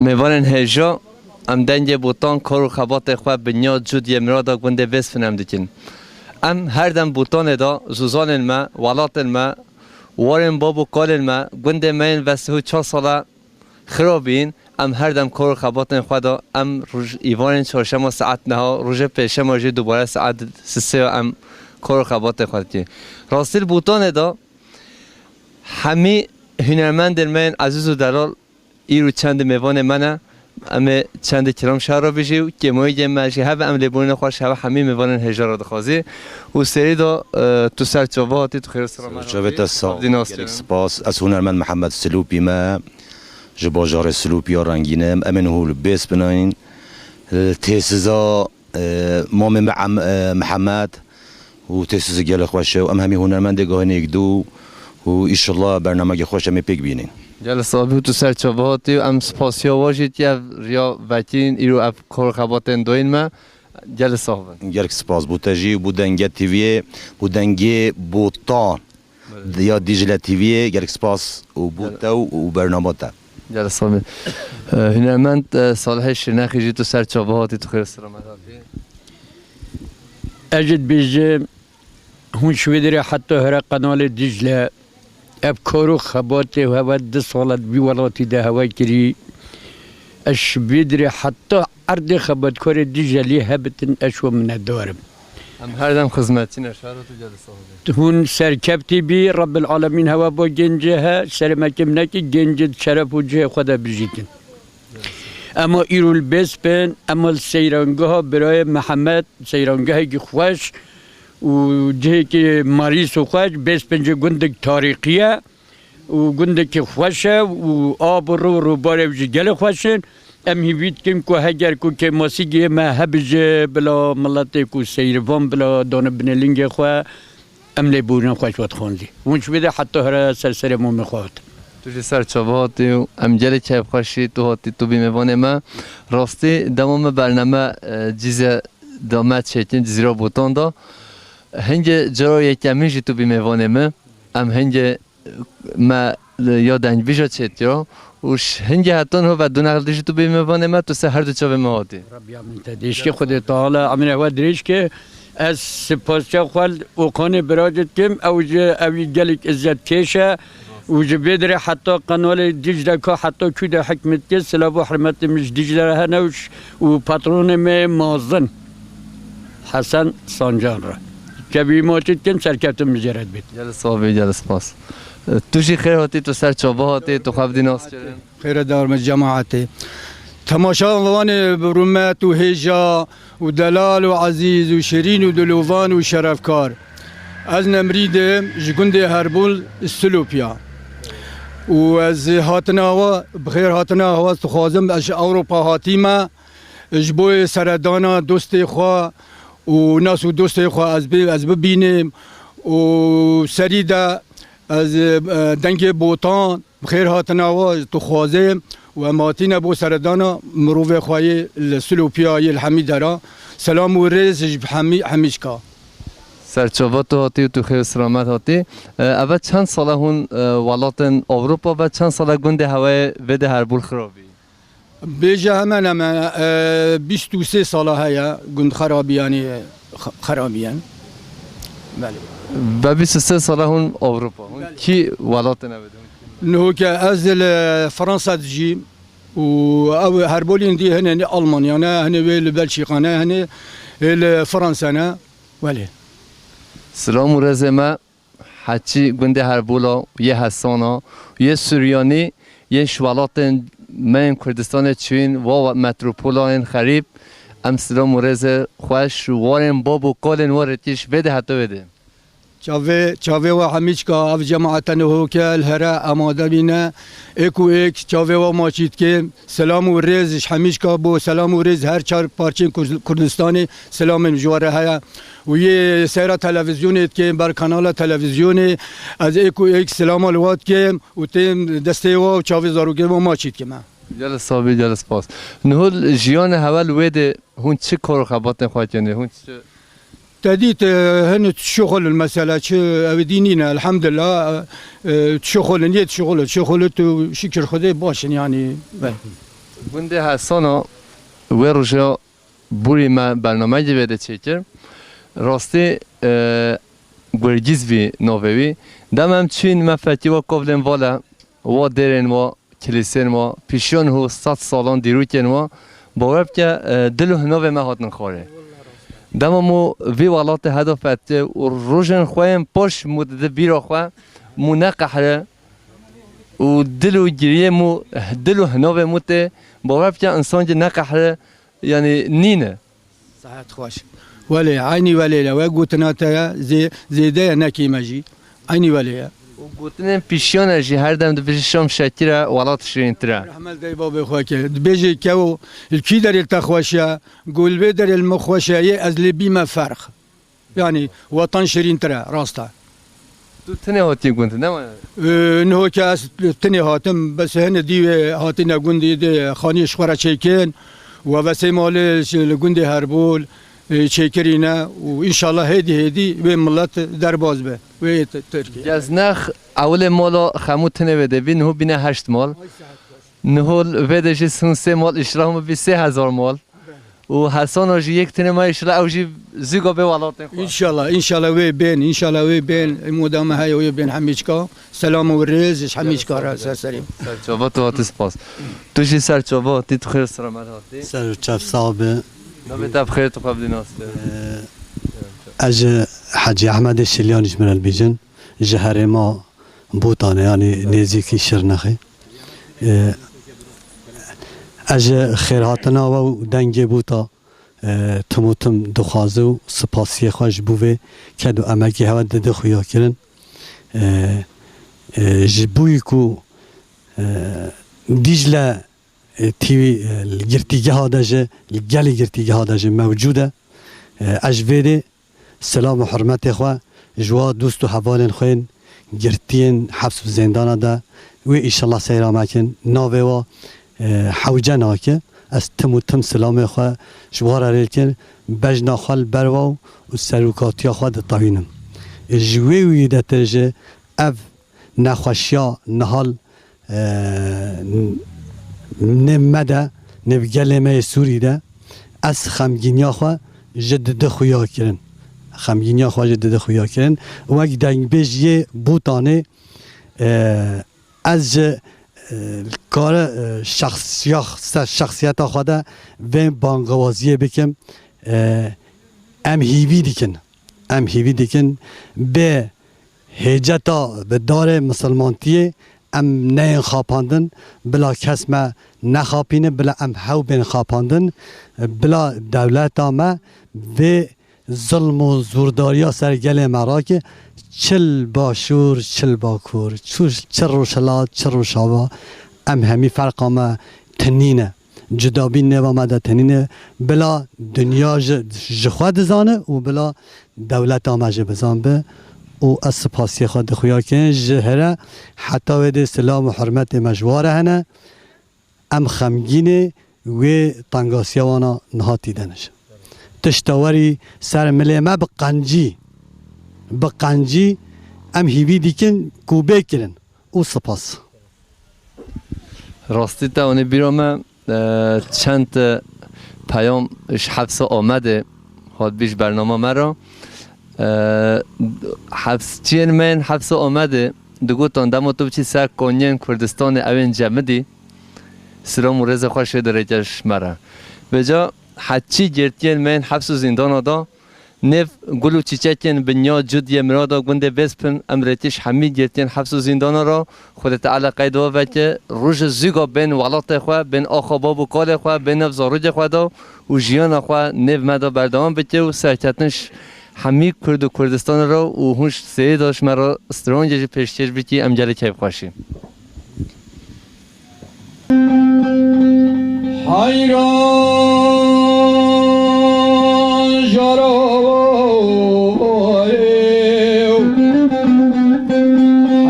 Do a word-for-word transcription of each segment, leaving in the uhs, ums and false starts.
Mêvanên hêja, em dengê botan, kar û xebatê xwe bi niya cûdiyê mirada gundê Bêspin em dikin. Em her dem botanê de zozanên me, welatên me, warên bab û kalên me, gundê me yên ve sih û çar sala xirabîn, em her dem kar û xebatên xwe de, em roj-, îvarên çarşema saet neha, rojê pêşema jî dubare saet sisê em kar û xebatê xwe dikin. Rastî li botanê de hemî hunermendên me yên ezîz û delal, îro çend mêvanê me ne. Em ê çendê kilam şer re bijî û kêmoyî me jî hebe em lêbûrîna xwe ji heve hemî mêvanên hêja re dixwazî. Û serî de, e, tu ser çava hatî, tu xêr û selamet hatî. Çavê te sax. Gelek spas. Ez hunermend Mihemed Silûpî me. Ji bajarê Silûpî ya rengîn im. Em ê niho li Bêspin in. Li têsiza Ee, mamê me Em-, e, Mihemed û têsizê gelek xweş e û em hemî hunermendê gahên yek dû û îşillah bernameyekê xweş em ê pêk bînin. Gelek sax bî û tu ser çava hatî û em spasiya we jî tî ev riya vekîn îro ev kar û xebatên dayîn me. Gelek sax bin. Gelek spas bo te jî û bo Dengê T V'yê, bo Dengê Botan. Belê. Ya Dicle T V'yê gelek spas û bo Gelek. Tew û bernama te. Gelek sax bî. E, hunermend, e, Salihê Şirnexî jî tu ser çava hatî, tu xêr selamet hatî. Ez jî dibêjim, hûn şivê dirê heta here qenalê Dicle, ev kar û xebatê hewe du sala di vî welatî de hewe kirî. Ez şivê dirê heta erdê xebatkarê Dicelî hebitin, ez şo minetdar im. Em her dem xizmetçî ne, şer û tu gelek sax bî. Hûn serkeftî bî, Rebbil Alemîn hewa bo gencê he, serê me kêm nekî, gencê di şeref û cihê xwe de bijîtin. Ema îro li Bêspin, ema li seyrangeha birayê Mihemed, seyrangehekî xweş û cihekî marîs û xweş, Bêspin jî gundek tarîxî ye. û gundekî xweş e û ab û rû û rûbarê jî gelek xweş in. Em hîvî dikin ku heger ku kêmasîgiyê me hebije bila miletê ku seyrivan bila dane binê lingê xwe, em lêbûrîna xweş vedixwin zî. Hûn ji vê de heta here ser serê momê xwe hatin. Tu jî ser çava hatî û em gelek keyfxweşî tu hatî, tu bî mêvanê me. Rastî dema me bername, e, Cîze da me çêtin, Cizîra Botan da. Hingê cara yekemîn jî tu bî mêvanê me. Em hingê me ya dengbêja çêtiya û ş-, hingê heta niha ve du nexl dijî tu bî mêvanê me, tu ser her du çavê me hatî. Rebbiya min te dêşkê Xwedê Teala emrê we dirêj ke. Ez sipasiya xwe li Okanê bira jî dikim, ew ji ew jî gelek îzzet kêş e û ji vê dirê heta qenalê Dicle ka heta kû de hikmet ke, silav û hurmetê min ji Dicle re hene û ş-, û patronê me mezin. Hesen Sancar re. Kevî maçî dikin, serkeftin micerret bêt. Gelek sax bî, gelek spas. E, tu jî xêr hatî, tu ser çava hatî, tu xwe bi dî nas kirin. Xêre dar me cemaetê. Temaşavanê bi rûmet û hêja û delal û ezîz û şirîn û dilovan û şerefkar. Ez Nemrîd im, ji gundê Herbûl Silopya. Û ez hatina we, bi xêr hatina we dixwazim, ez ji Ewropa hatîme. Ji bo seredana dostê xwe û nas û dostê xwe ez bê, ez bibînim û serî de ez, e, dengê Botan bi xêr hatina we dixwazim û em hatîne bo seredana mirovê xwe yê li Silopiyayê li hemî dera. Selam û rêz ji hemî, hemîşka. Ser çava tu hatî û tu xêr û selamet hatî. E, eve çend sala hûn, e, welatên Ewropa ve çend sala gundê hewayê vê de Herbûl xirabî? Bêje hemen hemen, e, bîst û sê sala heye gund xerabî, yanî, e, xe-, xerabiyen. Belê. Be bîst û sê sala hûn Ewropa. Hûn Belê. Kî welatê navê de hûn kî? Niho ke ez li Fransa dijîm û ew Herbolîn dî hene ne Almanya ne, hene wê li Belçîka ne, hene, e, li Fransa ne. Welê. Silam û rêzê me. Heçî gundê Herbûla, yê Hesana, yê Suryanî, yên ji welatên me yên Kurdistanê çûyîn, wa metropola yên xerîb, em silam û rêzê xweş û warên bab û kalên we rêtîş vê de heta wê de. Çavê, çavê we hemîçka ev cemaete niho ke li here amade bîne, êk û êk çavê we maçî dike. Selam û rêz ji hemîşka bo, selam û rêz her çar parçên Kurd-, Kurdistanê selamên ji we re heye. Û yê seyra televîzyonê dike, ber kanala televîzyonê, ez êk û êk selama li we dikim û tên destê we û çavê zarokê we maçî dikim. Gelek sax bî, gelek spas. Niho li jiyanê hewe li wê de hûn çi kar û xebatên xwe dikin? Hûn çi Te dît, e, hin tişoxulin mesela, çi ew dî nîne, elhamdulillah, e, tişoxulin, yê tişoxulin, tişoxulin tu şikir Xwedê baş in, yanî, be. Gundê Hesana wê roja borî me bernameyekî vê de çêkir. Rastî, e, Gurgîz bî navê wî. Dema em çûyîn me fetî wa kovlên vala, wa dêrên wa, kilîsên wa, pîşiya niho sed salan dîrokên wa, bawer bike, e, dil û hinovê me hatin xwarê. Dema mû vî welatê heda fetî û rojên xwe yên paş mû didi bîra xwe, mû neqehre û dil û giriyê mû, dil û hinovê mû tê, bawer bike însan jî neqehre, yanî nîne. Sehet xweş. Welê, eynî welê le, we gotina te ye, zê-, zêde ye, ne kêm e jî. Eynî welê ye. Û gotinên pîşiyan e jî her dem dibêjî şam şekir e, welat şirîntir e. Rehmet dey babê xwe ke. Dibêjê kewo, li kî derê te xweş e, go li vê derê li min xweş e, yê ez lê bîme ferq. Yanî wetan şirîntir e, rast e. Tu tenê hatî gund, ne wene? Ee, niho ke ez tenê hatim, bes hene dî wê hatine gundî de xanî ji xwe re çêkin. We vesê malê ji, li gundê Herbol, e, çêkirîne û înşallah hêdî hêdî wê milet derbaz be. Wê t-, Tirkiye. Geznex ewilê mala xemû tenê wê de bî, niho bîne heşt mal. Niho vê de jî hûn sê mal îşrah min bî sê hezar mal. Û Hesana jî yek tenê me îşrah ew jî zîgo bê welatê xwe. Înşallah, înşallah wê bên, înşallah wê bên. Imoda me heye wê bên hemîçka. Selam û rêz ji hemîçka re ser serî. Ser çava tu hatî spas. Tu jî ser çava hatî, tu xêr selamet hatî. Ser û çev sax be. Navê te bi xêr tu xwe bidî nas. Ee, ez ji Hecî Ehmedê Şilyanî ji min re dibêjin. Ji herêma Botanê, yanî nêzîkî Şirnexê. Ee, ez ji xêrhatina we û dengê Bota, e, tim û tim dixwaze û spasiyê xwe ji bo vê ked û emekê hewe dide xuya kirin. E, e, ji bo ku, e, Dîcle, e, T V, e, li girtîgeha de jî, li gelê girtîgeha de jî mewcûd e. E, ez ji vê dê silav û hurmetê xwe ji wa dost û hevalên xwe yên girtiyên heps û zêndana de wê îşallah seyra me kin. Navê wa, e, hewce nake. Ez tim û tim silamê xwe ji wa re rê dikim. Bejna xwe li ber wa û serokatiya xwe ditewînim. E, ji wê wî de tir jî ev nexweşiya nihal, e, n-, nêv me de, nêv gelê me yê Sûrî de, ez xemgîniya xwe ji dide xuya kirin. Xemgîniya xwe ji dide xuya kirin. Wek dengbêjiyê Botanê, e, ez ji, e, kare, e, şexsiya, ser şexsiyeta xwe de vê bangewaziyê bikim. E, em hîvî dikin. Em hîvî dikin bê hêceta bi darê misilmantiyê em neyên xapandin, bila kes me nexapîne, bila em hew bên xapandin, bila dewleta me vê zilm û zordariya ser gelê me rake, çil başûr, çil bakur, çû-, çi rojhilat, çi rojava, em hemî ferqa me tinîne. Cudabî nêva me de tenîne, bila dinya ji, ji xwe dizane û bila dewleta me jî bizanbe. Û ez spasiyê xwe dixuya kirin ji here heta wê dê silam û hurmetê me ji wa re hene. Em xemgînê wê tengasiya wana niha tîde ne jî. Tişta werî ser milê me bi qencî, bi qencî em hîvî dikin ku bê kirin û spas. Rastî te anî bîra me, e, çend, e, peyam ji hepsa Amedê hat bî ji bernama me re. E, hepsçiyên me yên hepsa Amedê digotan, dema tu biçî ser konyên Kurdistanê, ew ên cemidî, silam û rêzê xwe şêde rêke ji me re. Vêca heçî girtiyên me yên heps û zîndana da, nêv gul û çîçekên bi nya cud yê mirada gundê Bêspin, em rêkê ji hemî girtiyên heps û zîndana re Xwedê Teala qeyd we veke, rojê zûga bên welatê xwe, bên axa bab û kalê xwe, bên nav zarokê xwe de û jiyana xwe nêv me de berdewam bike û serketin ji hemî Kurd û Kurdistanê re û hûn ji seyê de ji me re strongê jî pêşkêş bikî, em gelê keyfxweşî. Heyran jaro,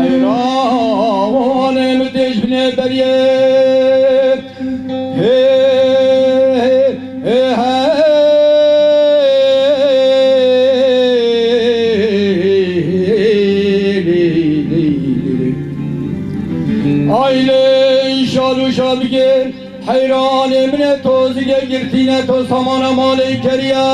heyran em dejbine beriye. He, he, he, he. Aile şal û şal bike, heyran. Min e tozîgê girtîne to samana malê keriya.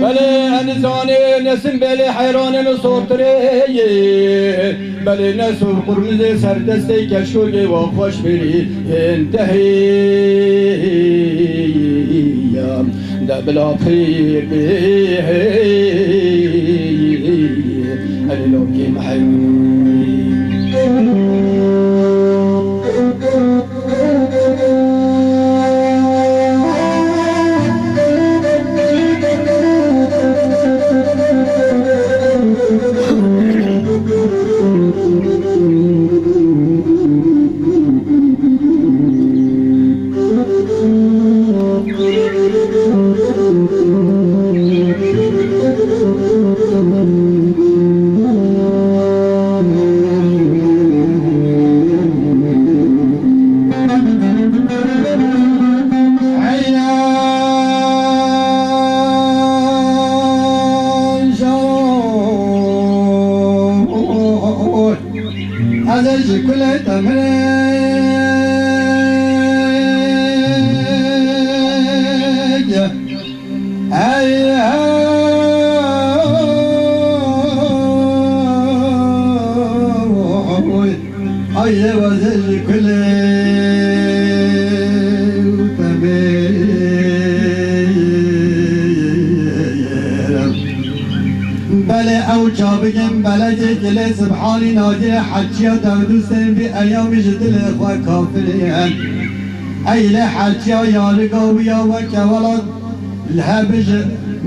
Belê en zanê nesin belê heyranê min sortirê ye. Belê ne sor qurmizê serdestê keşkokê wa xweş berî hên dehiya. De bila pir bê hey, hey, lokê mehewî. Ez ê ji kulê te mirek. Ey, ey, ay, ey, ez ê ji kulê te mirek. Belê ew çabikin belekê kilê Sibhanî Nadirê Hecîya Dewdûstên vî eyamî ji dilê xwe kafirî ye. Ey lê Hecîya yariga wî ya weke welat li hebij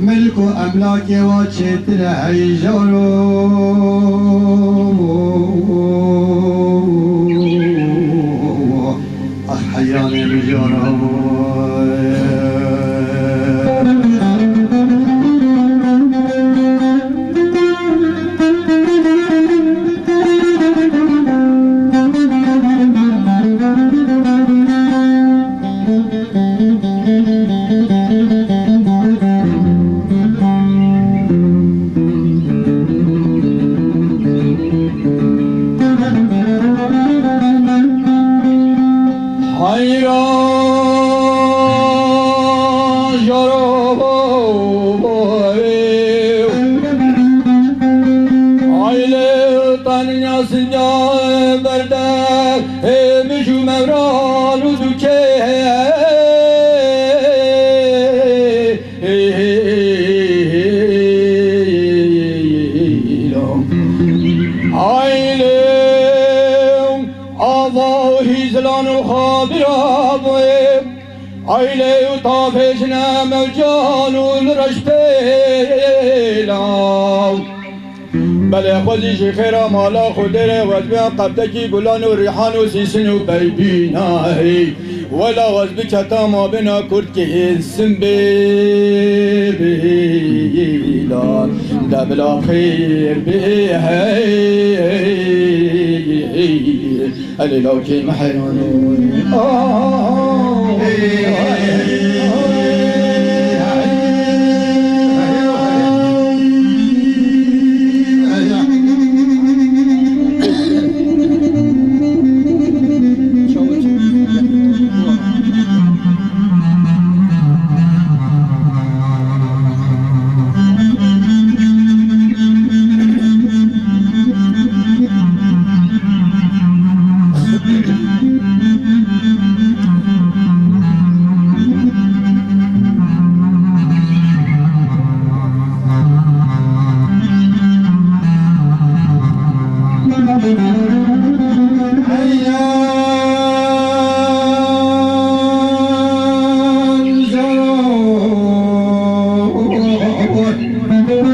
milk û emlakê wa çêtir e heyjaro. Ax heyranê mijara. Hayran jaro. Aile tanya sinca berde, e, mijû mevran û dukê. Aylê ava û hîzlan û xabira bûye. Aylê û tavêjine mewcan û li reştêla. Belê xwezî ji xêra mala Xwedê re wezbiya qebtekî gulan û rîhan û sîsin û beybînayî. Wela wez biketa mabêna kurdkê hêzin bê bîlan. De bila xêr bê hey, hey, hey. Elê lawkê me heyran.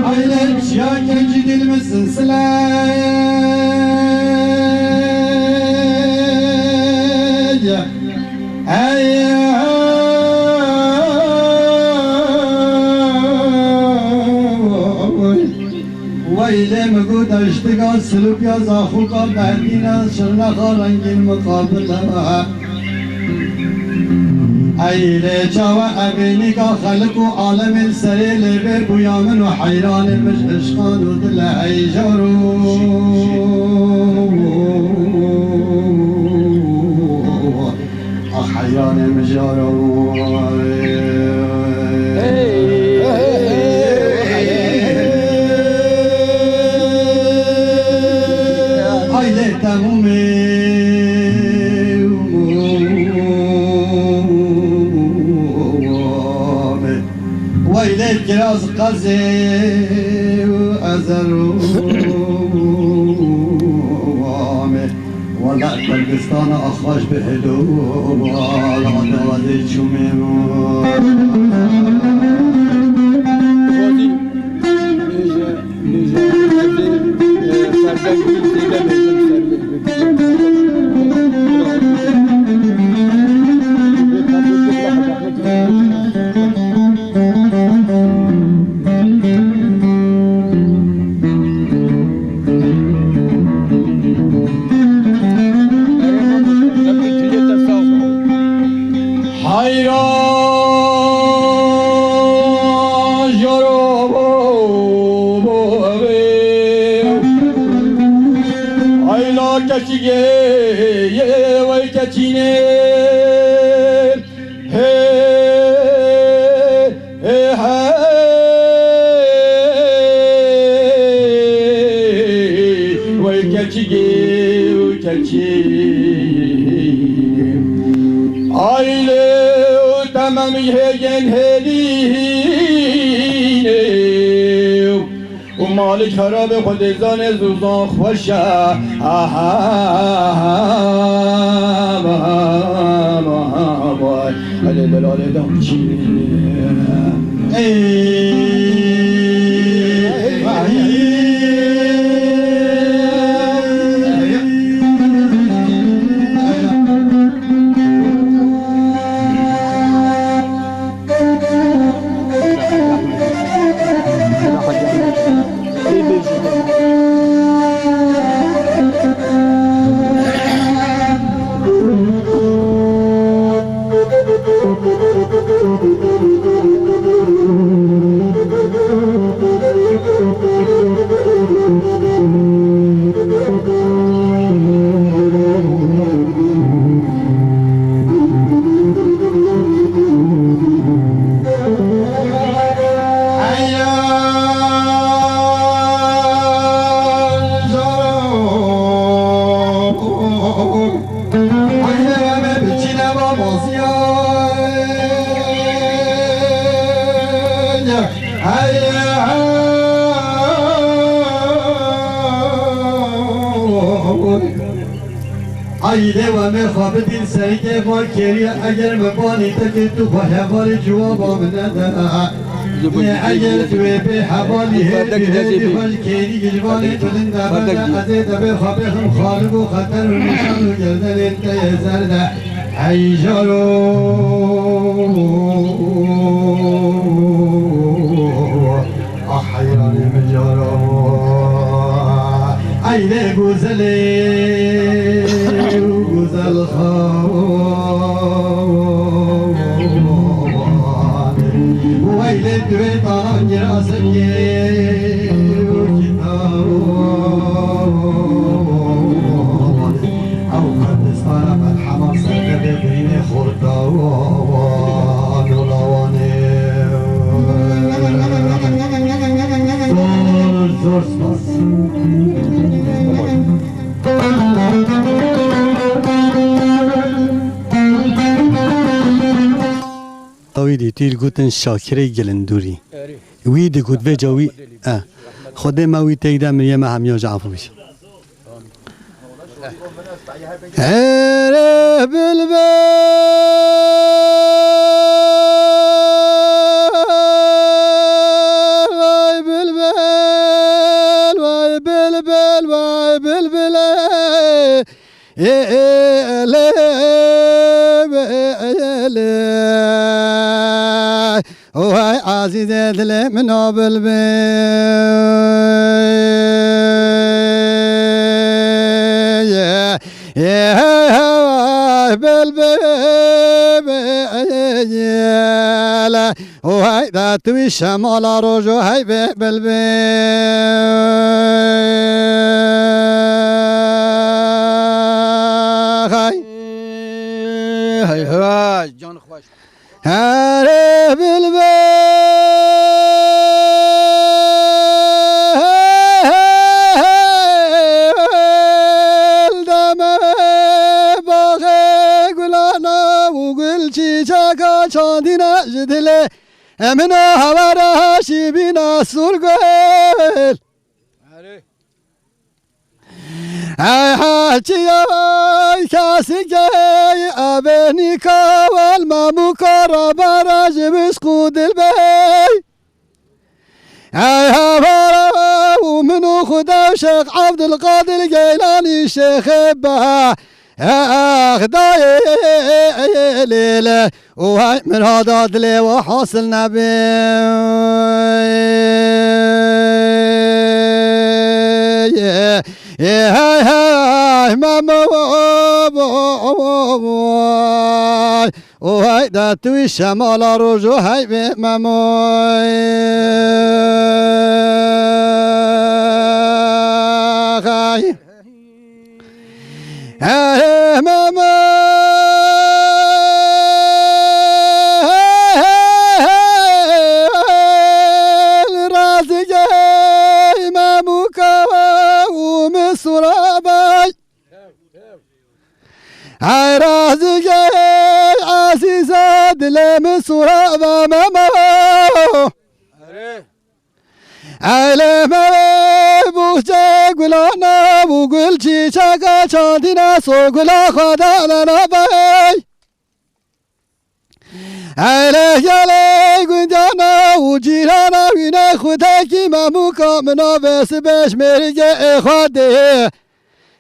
Aile çiya kencî dil misin sile. Ey, weylê min got eştiga silûpya zaxûka Merdîna şirnexa rengîn miqabile. Ey lê çawa evênîka xelik û alemên serê lê bê bûya min û heyranê min ji işqan û dile heyjaro. Weylê kiraz qezê û ezer û ame. Wala Kurdistana axaş bi helo, wala dawazê çûmê. Xwedî bêje, bêje, bêje, e, ferdek bî, têde bêje, ferdek bî. Hayran jaro bo, bo, bo, ayla keçige, ye, vay keçine. Hey, hey, hey, wey keçî gê û keçî. Aîlê û tememî hêgên hêlînê. Û malik xerabê xwe dê zanê zûzan xweş e. Aha, aha, aha, aha, vay. Helê delalê dam çî. Ey, vay. Aîlê we me xwe bidîn serîkê xwe kêrî, eger min banî te kir tu xwe hevalî ciwaba min nede. Lê eger tu wê bê hevalî hêdî hêdî xwe ji kêrî ji vanê bilind de bende, ez ê te bê xwe bêxim xalib û xeter û nîşan û gerdenên te yê zer de. Hey jaro. Ah heyranê min caro. Eynê guzelê û guzel xawan. Weylê tu wê talan girasê û kitab. Ew Kurdistana melhema ser devê birînê xorta û awan û lawanê. Zor, zor spas. Tawî dîtî li gotin Şakirê Gilindûrî. Wî digot vêca wî, e, Xwedê me wî têk de miriye me hemiya ji afû bî. Ere bilbil, vay bilbil, vay bilbil, vay bilbil, e, e, e, le, e, e, le. Vay azîzê dilê min o bilbil. Vay bilbil. Vay da tu wî şemala rojo hey be bilbil. Hay. Hey hey, can xweş. Here bilbil deme baxê gulana û gul çîçeka çandîne ji dilê. Emina hevara şîbîna Sûrgul. Ey heçiyay kesikey ebê nîka wel Memûka rebera ji mişq û dilbey. Ey hevara û min û Xuda û Şêx Evdilqadir Geylanî Şêxê be. Ex dayê lêle û hey mirada dilê we hasil nebe. Hey hey memo û hey de tu şemala roj û hey vê memo. Hey. Hey meme razî gey Memûka û min sura bay. Hey razî gey Ezîza dilê min sura be Memo. Eylê me wê buxçê gulana û gul çîçeka çandîne so gula xwe de nabey. Eylê gelê gundana û cîrana wîne xwedekî Memûka min a vê sibêş mêrige ê xwe dê.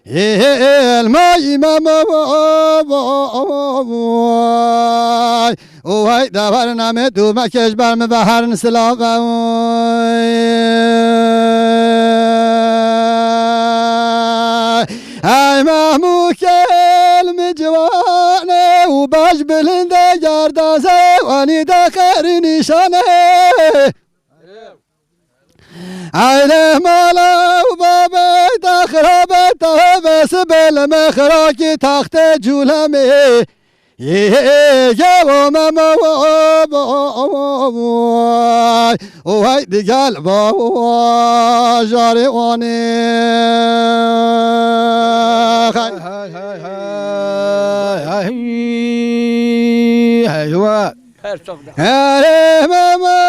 Ê, ê, ê, elma îmam, vay. O hey, da var name du me keş ber mi behar silav. Ay Mahmud kel mi ciwane u baş bilinde yarda zewani da xeri nişane. Eyle mala û babê te xirabe te hevesi beleme xirakî taxtê cûlemê. Yê ye o mema vay. O hey digel bajarê wanê. Hey hey hey hey. Hey hey. Her çaxda. Herê meme.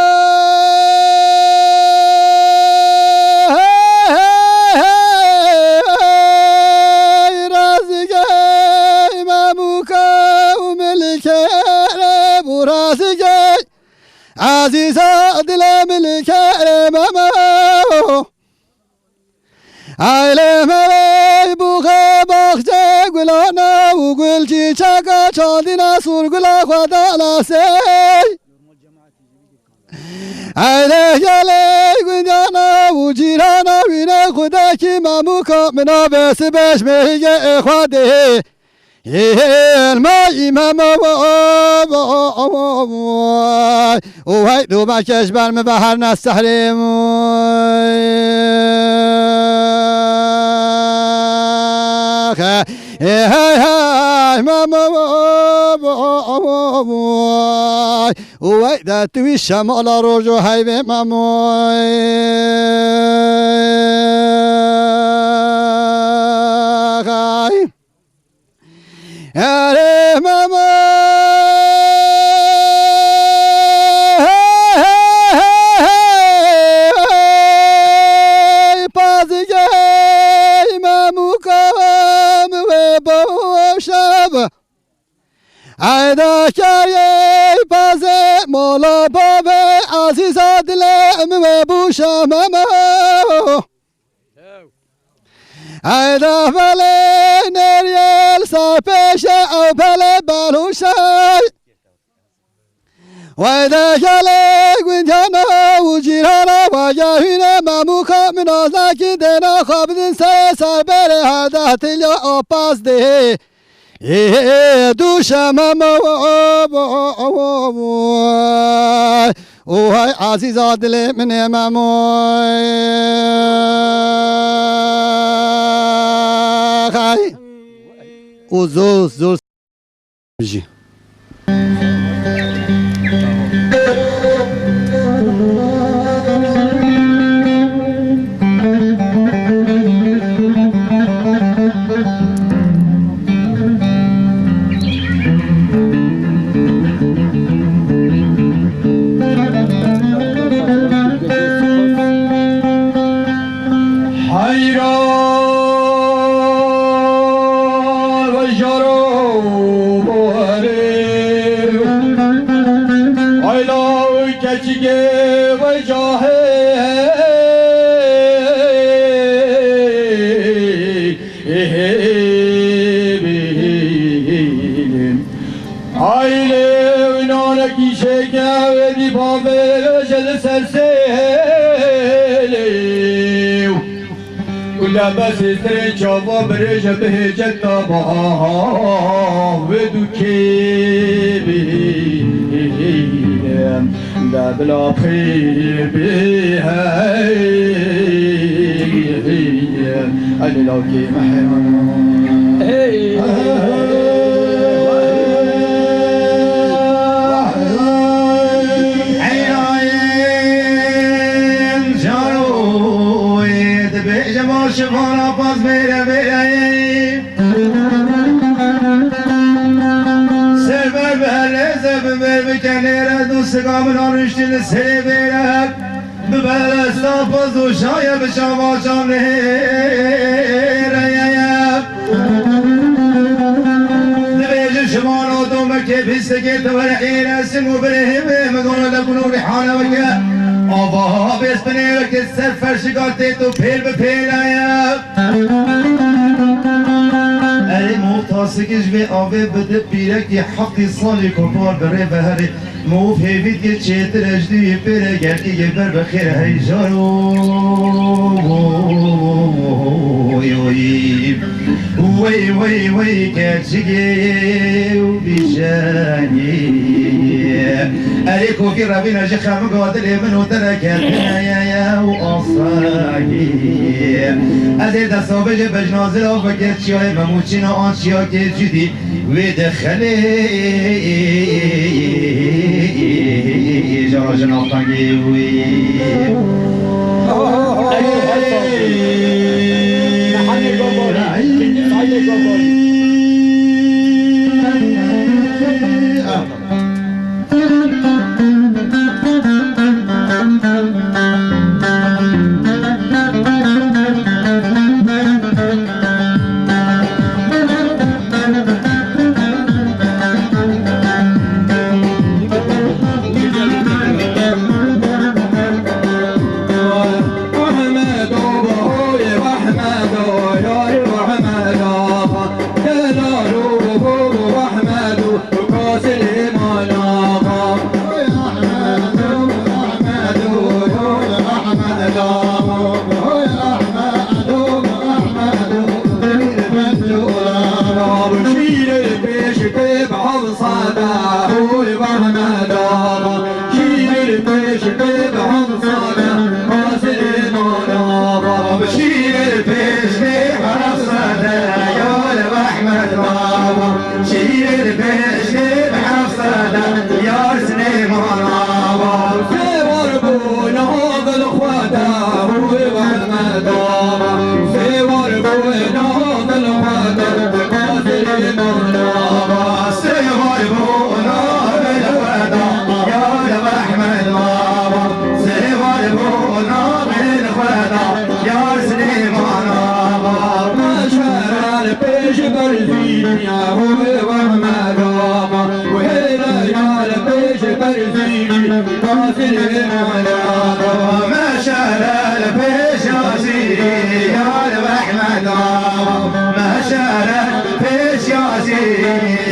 Hey, hey, hey, hey, razî gey Memûka û Milkere bû razî gey. Ezîza dilê Milkere Memo. Eylê me wey bûxê baxçê gulana û gul çîçeka çandîna Sûrgula xwe dana sey. Eylê gelê gundana û cîrana wîne xwedekî Memûka min a vê sibêş mêrige ê xwe dê. Ê, ê, ê, elma îmam, o, o, o, o, o, vay. O, hey, du me keş ber mi behar ne sehrê, vay. Ê, hey, hey, mem, o, o, o, o, vay. O, hey, de tu şemala rojo hey ve mem, o, hey. Erê meme, hey, hey, hey, hey, pazigey Memûka min wê boşa be. Eyda kerê pazê mola babê Ezîza dilê min wê boşa Memo. Eyda belê neriyel ser pêşe ew belê belûşey. Weyde gelê gundana û cîrana waya hîne Memûka min azakî dêna xwe bidin serê ser berê heda tilya apaz dê. Ê, ê, ê, dûşe Memo, o, o, o, o, o, o, o, hay Ezîza dilê min ê Memo, hay. Û zor, zor jî. Heyran ve jaro borê, ayla keçikê ve cahê. Ê bînim. Ailê û nanekî şêke wê dî bavê ji li ser sêlê. Û le besê sirê çava birêje bihêce taba wê dû kê bînim. De bila pê bê hey, hey, hey, lawkê me heyran. Hey. Eyran caro, dibêje ma şivana paz bêre bêre. Serber be leze bi ber bi kenêre du siga min a ruştî li serê bêre. Bi beresta pez û şaye bi çava çavnêre ye. Dibêje şivan oto me kê pistekê te were êre sim û birê hêvê me gona de kuno rîhane weke. Ava bêspinê weke ser ferşika tê tu pêl bi pêle ye. Erê, mofta sikê ji vê avê bide pîrekî heqî salê kopar bi rê ve herê. Mof hêvî dike çêtir e ji dûyê pêre, gelkê yê ber bi xêr e hey jaro. Wey, wey, wey, keçikê û bîşenî. Erê, kovî revîne ji xemiga dilê min û te re ketine ye û asayî. Ez ê destavêjê bejna zira veke çiyayê Memûçîna an çiyakê cudî wê de xelê jara ji nav tengê wî. Şîr pêşkê bi Hefsede, yar Silêman Axa. Sêwar bû nav li xwe de, hûr Mehmed Axa. Sêwar bû nav li xwe de, Silêman Axa. Sêwar bû nav li xwe de, yar Mehmed Axa. Sêwar bû nav li xwe de, yar Silêman Axa. Meşere li pêş berzî, ya hûr Mehmed Axa. Wêre ya li pêş berzî, ya Silêman Axa. Meşere li pêş yazî, ya Mehmed Axa. Meşere li pêş yazî,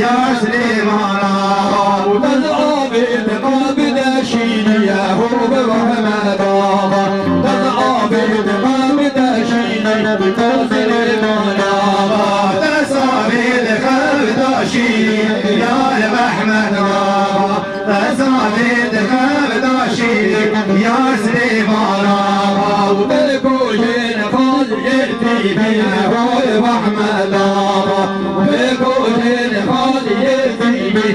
ya Silêman Axa. Û te di avê de qabide şîrî, ya hûr Mehmed Axa. Te di avê de qabide şîrî, ya Silêman Axa. Te savê de xev da şîrî, ya Mehmed Axa. Te savê de xev da şîrî, ya Silêman Axa. Û te li kojên xaliyê tîbî, hûr Mehmed Axa. Te kojên xaliyê tîbî,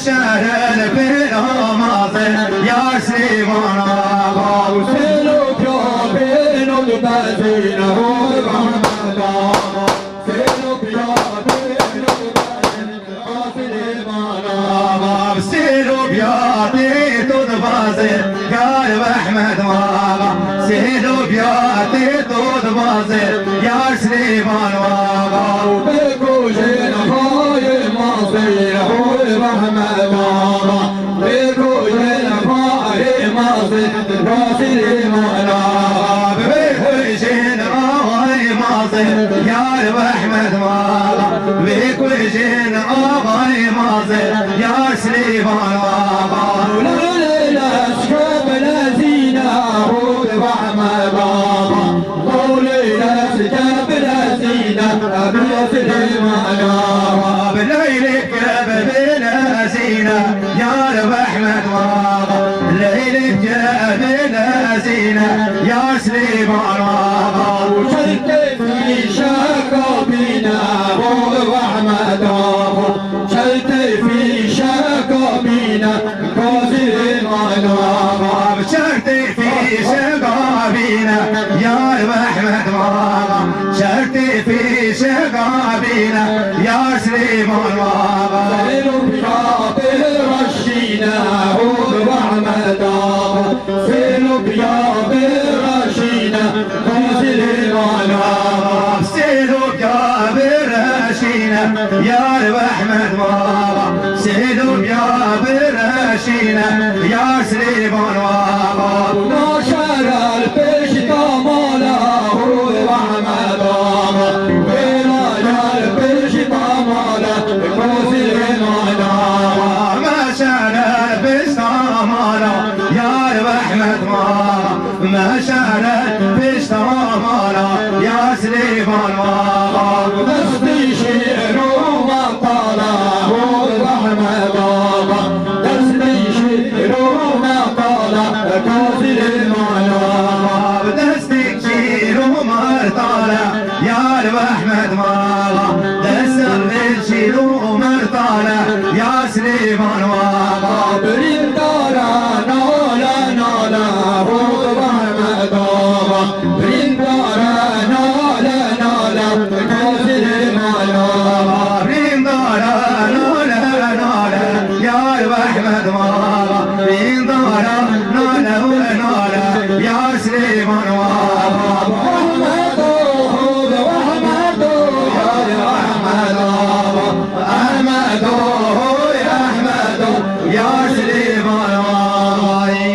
Şehrel pêramazin ya Sîvan Axa. Sêlo pya bêno dibezîne ho Mehmed Axa. Sêlo pya bêno dibezîne ho Sîvan Axa. Sêlo pya bêno dibezîne Yar Mehmed Axa, sêlo biyatê to dibazê, Yar Silêman Axa. Bikujin xayê mazê, Hur Mehmed Axa. Bikujin xayê mazê, Yar Silêman Axa. Bikujin xayê mazê, Yar Mehmed Axa. Bikujin xayê mazê, Yar Silêman Axa. Leyla şke bilezîne, Hud Mehmed Axa. Leyla şke bilezîne, Hud Silêman Axa. Leyla şke bilezîne, Yar Mehmed Axa. Leyla şke bilezîne, Yar Silêman Axa. Çertê fîşeka bîne, Hud Mehmed Axa. Çertê fîşeka bîne, Qazî Silêman Axa. Çertê fîşeka bîne, Yar Mehmed Axa. Çertê fîşeka bîne, Yar Silêman Axa. Sêlo piya bêraşîne, Hud Mehmed Axa. Sêlo piya bêraşîne, Qazî Silêman Axa. Sêlo piya bêraşîne, Yar Mehmed Axa. Sêlo piya bêraşîne, Yar Silêman Axa. Naşerel pêşî tamala, Hur Mehmed Axa. Bêla yer pêşî tamala, Qazî Silêman Axa. Meşerel pêşî tamala, Yar Mehmed Axa. Meşere pişta mala ya Silêman Axa. Destê şêro metala, Hud Mehmed Axa. Destê şêro metala, Qazî Silêman Axa. Destê şêro metala, Yar Mehmed Axa. Destê şêro metala, ya Silêman Axa. Birîndara nala nala, Hud Mehmed Axa. Birîndara nala nala, Qazî Silêman Axa. Birîndara nala nala, Yar Mehmed Axa. Birîndara nala nala, Yar Silêman Axa. Ahmedo, Hud Ahmedo, Yar Ahmedo. Ahmedo, hoy Ahmedo, ya Silêman Axayî.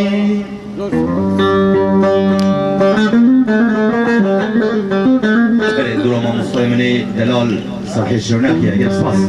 Belê, dûra mamostayê min ê delal Serhê Şirnexê ye, gelek spas.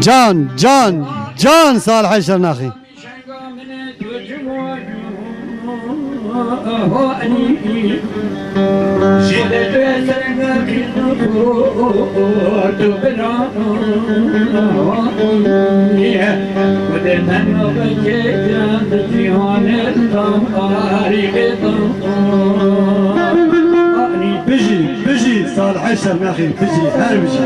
Can, can, can Salihê Şirnexî. Bijî, bijî Salihê Şermexî, bijî, her bijî.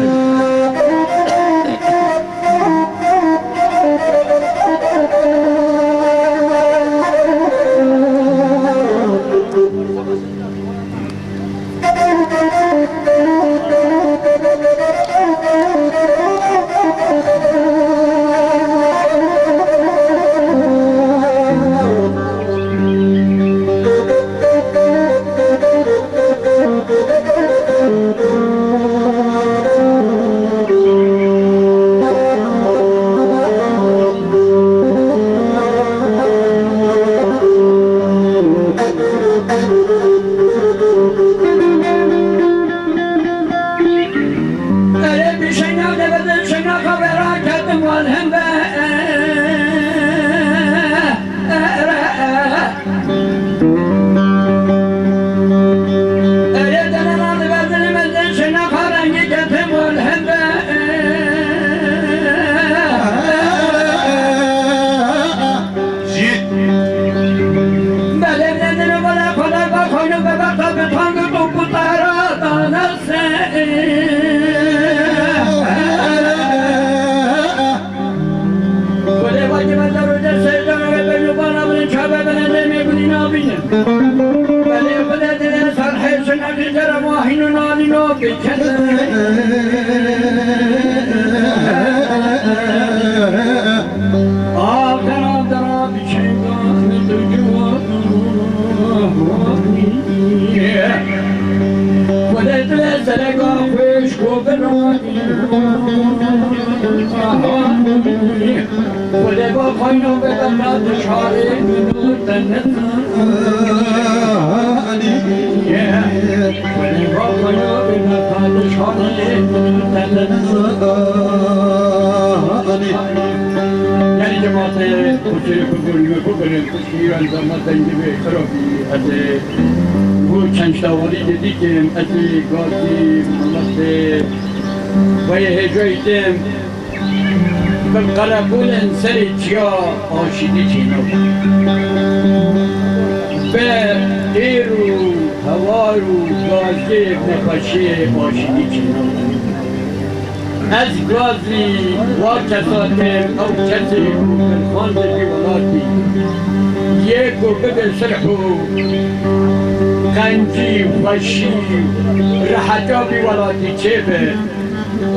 Erê bişeyna debede şeyna xwe raketim wan hembe. Erê denena diberdin mezin şina xarengî ketim ol hembe. Jî. Belê ne dino bala xwedar ba xoyno bebexta bi tang û top û tara danase. Xwedê vay ki benda roja seyda re beno bana bine çabe bine demê gudî nabîne. Belê Xwedê dine sar hêşin akî cere vahîno nalîno bi kete. Avdera avdera bi çenga mi tu cuwa. Xwedê dile sereka xweş ko bira. Xwedê ba xayno be benda dişarê min û te nizanî. Xwedê ba xayno be benda dişarê min û te nizanî. Gelî cemaatê Xwedê ku gurî me ku gurî. Îran zama dengê wê xirabî, ez ê bo çend ştawarî didîkim, ez ê gazî miletê xwe yê hêjoyî tim, bi qereqolên serê çiya aşîtî çênabin. Bi êr û hewar û gazê nexweşiyê aşîtî çênabin. Ez gazî wa kesa tim, ew kesê ku dilxwazê vî welatî yê ku bibe silh û qencî, xweşî, reheta vî welatî çêbe.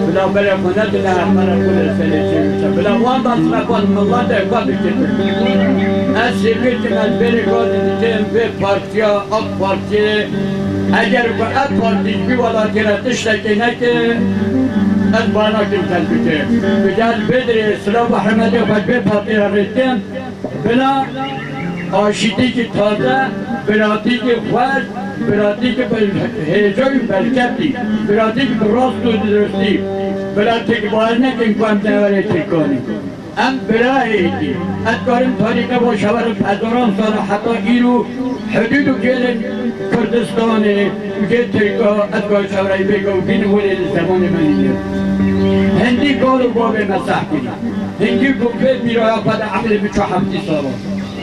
Bila berê xwe nedine, qereqolê serê çêbike. Bila wan da srepan miletê xwe bikitin. Ez sêvê kim, ez berê gazî dikim vê par- Partiya AK Partiyê, eger ku ev partî ji vî welatî re tiştekê neke, ez ba nakim tezbîtê. Bi gel bêdirê silav û hurmetê xwe ji vê partî re rê dikim, bila aşîtîkî taze, biratîkî xweş, biratîkî bi hêja û berketî, biratîkî bi rast û diristî, biratîkî bawer nekin ku em dewarê Tirkan in. Em birayêkî, ez dikarim tarîxê bo şewer û hezaran sal e heta îro hidûd û gêlên Kurdistanê û gê Tirka, ez dikarim şewerayî bêga û bîn holê li zemanê me nîne. Hindî kal û bavê me seh kirî. Hindî ku vê bîraya xwe de eqlê min çû heftî sal e.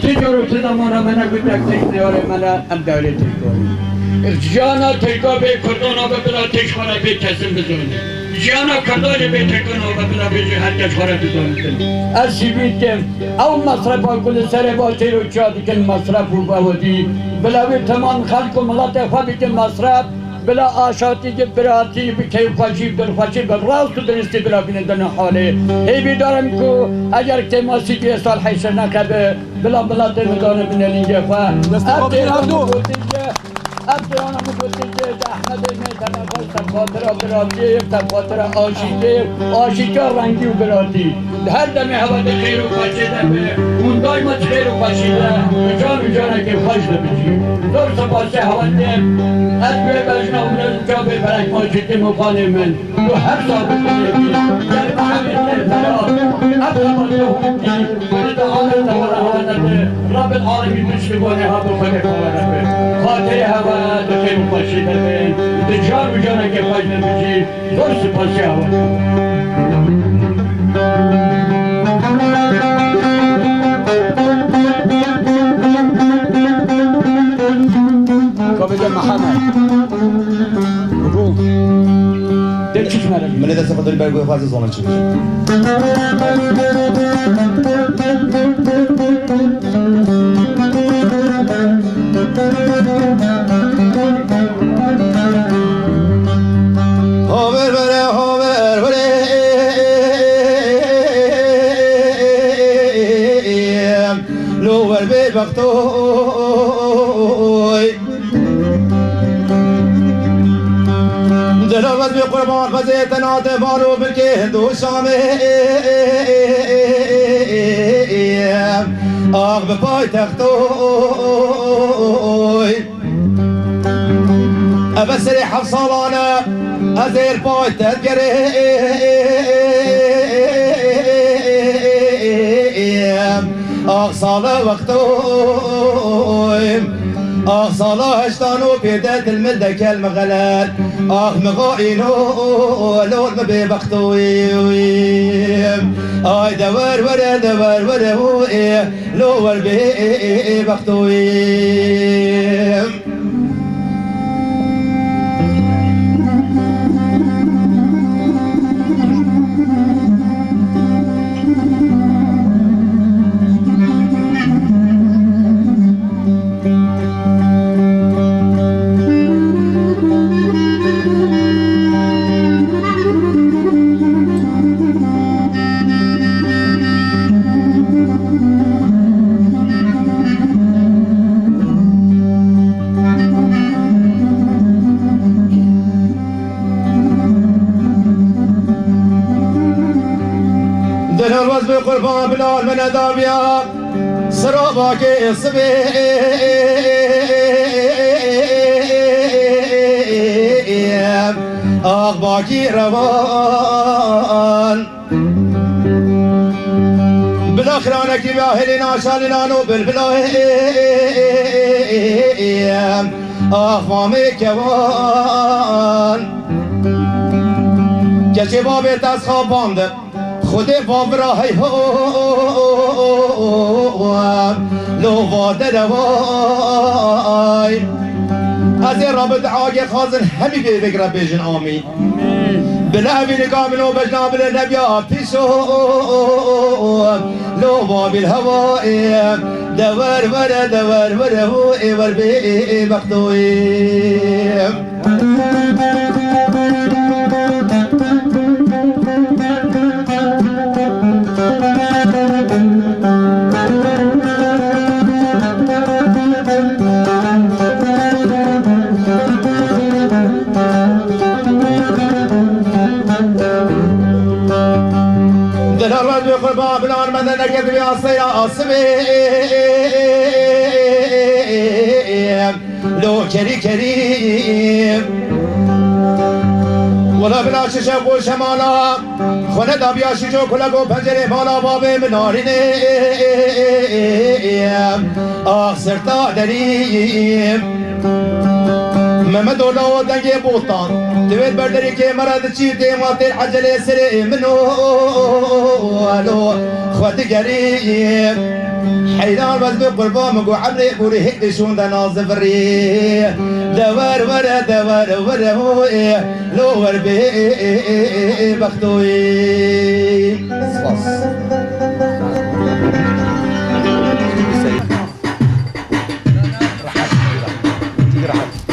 Ti car û ti zemana me negotiye ku têk neyarê me ne, em dewrê Tirkan in. Jiyana Tirka bê Kurdan nabe bila têk xwe re bê kesin bizane. Jiyana Kurda jî bê Tirkan nabe bila bêje her kes xwe re bizanitin. Ez sîvî dikim, ew mesrefa ku li serê va têr û çiya dikin mesref û bewedî, bila wê temam xelk û miletê xwe bikin mesref, bila aşatî, biratî, bi keyfxweşî, bi dilxweşî, bi rast û diristî bila bîne di nav halê. Hêvîdar im ku eger kêmasî bê sal heyşe nexebe, bila miletê min dane bine lîngê xwe. Destê xwe bigire hevdu. Ev têrana min gotin jê, ji Ehmedê me tene xwe te xatira biratiyê, te xatira aşîtê, aşîtiya rengî û biratî. Di her demê hevalê xêr û xweşê de be, hûn daîma ji xêr û xweşî de, bi can û canekê xweş de bijî. Zor spasê hevalê. Ez wê bejna û rêz û çavê berek ma ji tim û xanê min. Tu her sax bimînî. Gel bihemî ser ferhat. Ev hevalê hûn dî. Wî de Allê Teala hevalê te. Rabbul Alemîn piştî gonê hat û xwedê xwe were be. Xatirê hevalê tu xêr û xweşî de be. Tu can û canekê xweş de bijî. Zor spasî hevalê. Kabê de Mihemed. Bû. Tê çi ji me re? Min ê destê xwe dir ber guhê xwe, ez ê zanim çi bijim. Haber bere, haber bere. Lo wer bê bextoy. Delal wez bê qurban, xwezê te nate balo bilkê Hindu Şamê. Ax bi paytextoy. Eve serê heft salan e, ez ê li paytextê gerê. Ax sale wextoy. Ax sala heştan û pê de dil min de kel mi xelet. Ax mi xaîno, lor mi bê bextoy. Ay de wer were, de wer were û ê. Lo wer bê bextoyê. Delal wez bi qurban Bilal me nedaviya. Sirabakê sibê. Ax bakî revan. Bila xiranekî ve hêlê naşalî nano bilbila. Ax mamê kewan. Keçê babê te ez xapandib. Xwedê va vira hey ho, lo va derevay. Ez ê Rabbi duagê xwazin hemî bêvek re bêjin amîn. Bila evî nika min û bejna bile nebiya pîso. Lo va bîl hewayê. De wer were, de wer were û ê wer bê ê, ê bextoyê. Delal wez bi qurban bilan me de neketibi asê ya asibê. Lo kerî kerî. Wela bila şişe xwe şemala. Xwe ne dabiya şîşo kulek û pencerê mala babê min narînê. Ax serta derî. Mehmet Ola o dengê botan. Divêt berderî kê me re diçî dêma têr ecelê serê min o. Alo. Xwe digerî. Heyran wez bi qurban min got emrê borî hêdî şûnde nazivirî. De wer were, de wer were ho ê, lo wer bê bextoyî. Spas. Rehet, rehet. Rehet.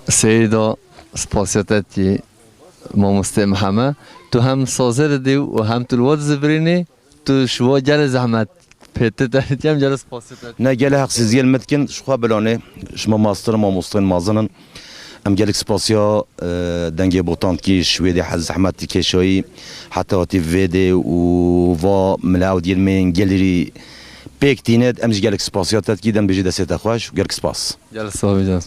Seyda, spasiya te dikî, mamostê Mihemed. Tu hem sazê didî û hem tu li we dizibirînî, tu ji we gelê zehmet pê te dikî, em gelê spasiya te dikî. Ne, gelê heqsîziyên me dikin, ji xwe bilanê, ji me mastir, mamosteyên mezin in. Em gelek spasiya, e, Dengê Botan dikî, ji wê dê hez zehmet dikê şayî, heta hatî vê dê û va mila ew diyên me yên gelî pêk tînet, em jî gelek spasiya te dikî, dem bêjî destê te xweş û gelek spas. Gel sax bî, gel.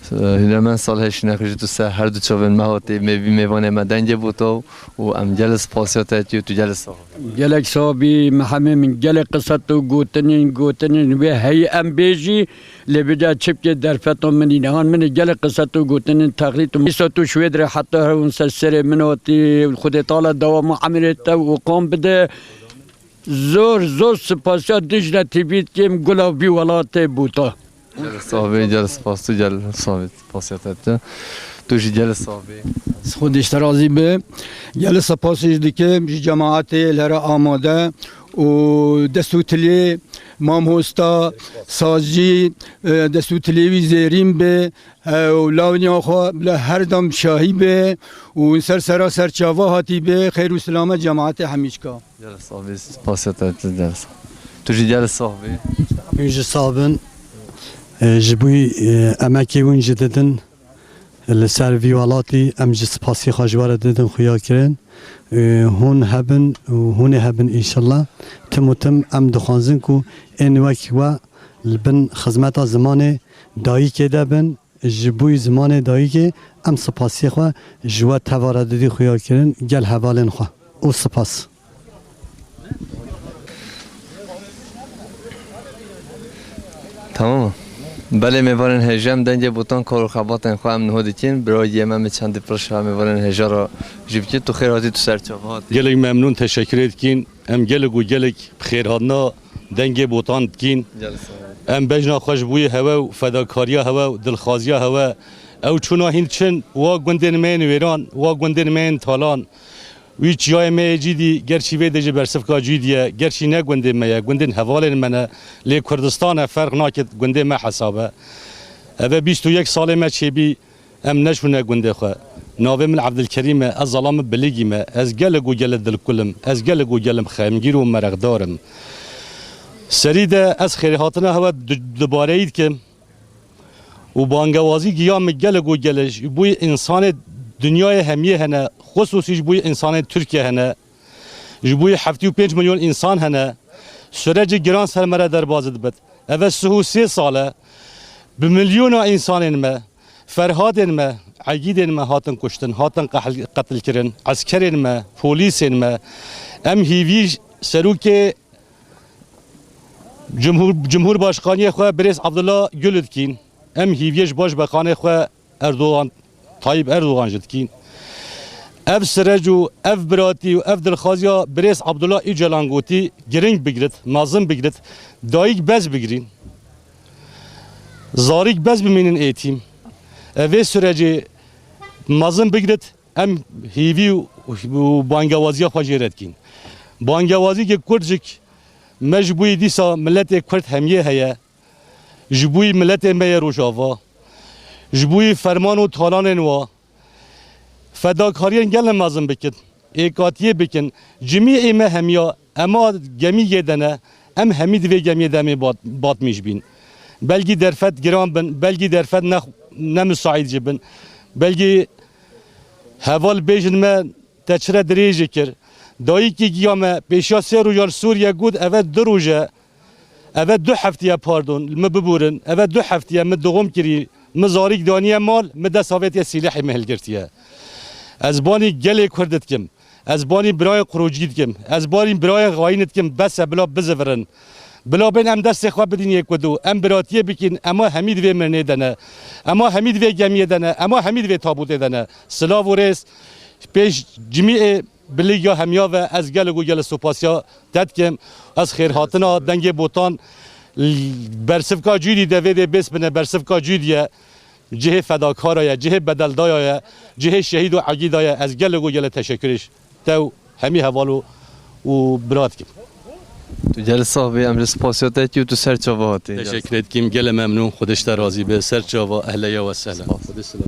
Hîremen Salih, şînek ji tu ser her du çavên me hatî, mêvî mêvanê me Dengê Botan û em gel spasiya te dikî û tu gel sax bî. Gelek sax bî, Mihemê min, gelek qisa tu gotinên, gotinên wê heyî em bêjî, lê bide çi bike derfeta min nîne. Han min ê gelek qisa tu gotinên texlît û îsa tu ji wê dirê heta hewin ser serê min hatî, Xwedê Teala dewama emirê te û qam bide. Zor, zor spasiya Dicle T V dikim, gula vî welatê Botan. Gel sax bî, gel spas tu, gel sax bî, spasiya te dikî. Tu jî gel sax bî. Xwedê ji te razî be. Gel spasî jî dikim ji cemaetê li here amade û dest û tilê mamosta, sazcî, e, dest û tilê wî zêrîn be, e, û lawiniya xwe bila her dem şahî be û ser sera ser çava hatî be, xeyr û silame cemaetê hemîçka. Gel sax bî, spasiya te dikî, gel sax. Tu jî gel sax bî. Em jî sax bin. E, ji bo, e, emekê hûn jî didin li ser vî welatî, em jî spasî xwe ji we re didin xuya kirin. E, hûn hebin û hûnê hebin înşallah. Tim û tim em dixwazin ku ên wek we li bin xizmeta zimanê dayikê de bin. Ji bo zimanê dayikê em spasiyê xwe ji we teva re didî xuya kirin, gel hevalên xwe û spas. Tamam mı? Belê mêvanên hêja, em Dengê Botan kar û xebatên xwe em niho dikin. Birayê me, em çendî pir şa mêvanên hêja re jî bikin. Tu xêr hatî, tu ser çava hatî. Gelek memnûn, teşekkür etkin. Em gelek û gelek bi xêrhatina Dengê Botan dikîn. Gel sağ ol. Em bejna xwe ji bo yê hewe û fedakariya hewe û dilxwaziya hewe, ew çûna hîn çin, wa gundên me yên wêran, wa gundên me yên talan, wî çiyayê me yê Cîdî, gerçî vê dê ji bersivka Cîdî ye, gerçî ne gundê me ye, gundên hevalên me ne, lê Kurdistan e, ferq nake, gundê me hesab e. Eve bîst û yek salê me çêbî, em neçûne gundê xwe. Navê min Evdilkerîm e, ez zalama Biligî me, ez gelek û gelek dilkul im, ez gelek û gelek xemgîn û merexdar im. Serî de ez xêrhatina hewe du-, dubareyî dikim û bangewazî giya min gelek û gelek ji bo însanê dinyayê hemiyê hene, xusûsî ji bo însanê Tirkiye hene, ji bo heftê û pênc milyon însan hene, sürecê giran ser me re derbas dibit. Eve sih û sê sal e, bi milyona însanên me, Ferhadên me, Egîdên me hatin kuştin, hatin qehl-, qetilkirin, eskerên me, polîsên me. Em hîvî serokê Cumhur-, Cumhurbaşkaniyê xwe birêz Abdullah Gül dikîn. Em hîviyê ji Başbakanê xwe Erdogan, Tayyip Erdogan jî dikîn. Ev sirec û ev biratî û ev dilxwaziya birêz Abdullah Ocalan gotî, giring bigrit, mezin bigrit, dayik bez bigirîn, zarîk bez bimînin êtîm. Ev ê sirecê mezin bigrit, em hîvî û, û bangewaziya xwe jê re dikîn. Bangewazîkê Kurd jî me ji bo yê dîsa miletê Kurd hemiyê heye. Ji bo yî miletê me yê Rojava, ji bo yî ferman û talanên wa, fedakariyên gelek mezin bikin, êkatiyê bikin. Cimî ê me hemiya, ema gemî yê de ne, em hemî di vê gemiyê de em ê bat-, batmîş bîn. Belkî derfet giran bin, belkî derfet ne, ne misaîd jî bin. Belkî heval bêjin me, te çi re dirêjê kir? Dayikê giya me pêşiya sê rojan Sûriye got, eve du roj e, eve du heftiye, pardon, li min biborin, eve du heftiye min doğum kirî, min zarîk daniye mal, min dest avêtiye sîlehê min hilgirtiye. Ez banî gelê Kurd dikim, ez banî birayên qurocî dikim, ez banî birayên xayîn dikim, bes e, bila bizivirin. Bila bên em destê xwe bidîn yê ku dû, em biratiyê bikîn, ema hemî di vê mirinê de ne, ema hemî di vê gemiyê de ne, ema hemî di vê tabûtê de ne. Silav û rêz pêş cimî ê Biligiya hemiya ve ez gelek û gelek sopasiya te dikim. Ez xêrhatina Dengê Botan, l-, bersivka Cûdî de vê dê bês bine, bersivka Cûdî ye. Cihê fedakara ye, cihê bedeldaya ye, cihê şehîd û egîda ye. Ez gelek û gelek teşekkürê ji te û hemî heval û, û bira dikim. Tu gelek sax bî, em ji spasiya te dikî û tu ser çava hatî. Teşekkür etkim, gelek memnun, Xwedê ji te razî be, ser çava, ehleya we sehla. Spas. Xwedê selamet.